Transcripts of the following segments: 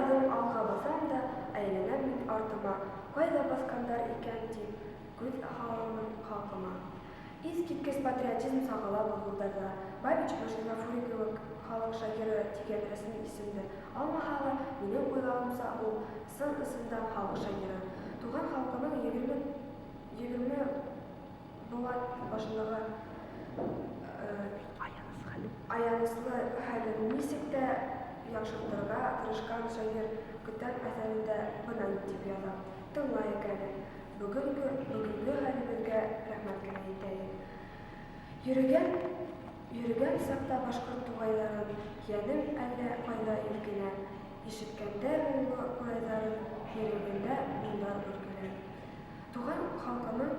Бер аҙым алға баҫам да, әйләнәм мин артыма, Кайҙа баҫҡандар икән тип, күҙ һаламын халҡыма. Иҫ киткес патриотизм сағыла был юлдарҙа. Бабич Мәжит Ғафури кеүек халыҡ шағиры тигән рәсми исемде алмаһа ла, минең уйлауымса, ул сын-ысындан халыҡ шағиры. Туған халҡының 20 быуат башындағы аяныслы хәлен нисек тә яҡшыртырға тырышҡан шағир «Көтәм» әҫәрендә бына ни тип яҙа. Тыңлайыҡ әле. Бөгөнгө хәлебеҙгә рәхмәт кенә әйтәйек. Йөрөгән саҡта башҡорт туғайҙарын, Йәнем әллә ҡайҙа иркенә. Ишеткәндә моңло ҡурайҙарын, Йөрәгемдә моңдар бөркөлә. Туған халҡының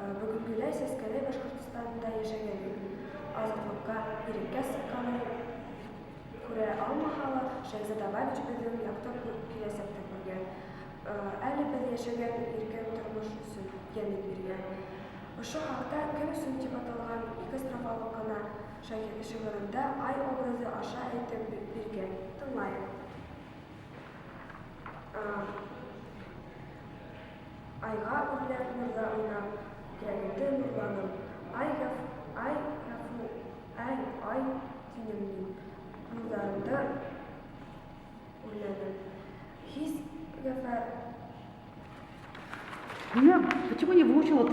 бөгөнгөләй сәскәле Башҡортостанында йәшәгәнен, азатлыҡҡа, иреккә сыҡҡанын күрә алмаһа ла, Шәһзада Бабич беҙҙең яҡты киләсәкте күргән. Әле беҙ йәшәгән иркен тормош өсөн йәнен биргән. Ошо хаҡта «Кем өсөн» тип аталған ике строфалыҡ ҡына шиғырында ай образы аша әйтеп биргән. Тыңлайыҡ. Айға үрләп, нурҙа уйнап, Күкрәгемде нурланым. Ай, ай, ғәфү, ай, ай, тинем мин, Нурҙарымды үрләнем. Һис ғәфәр Ну, я почему не выучила?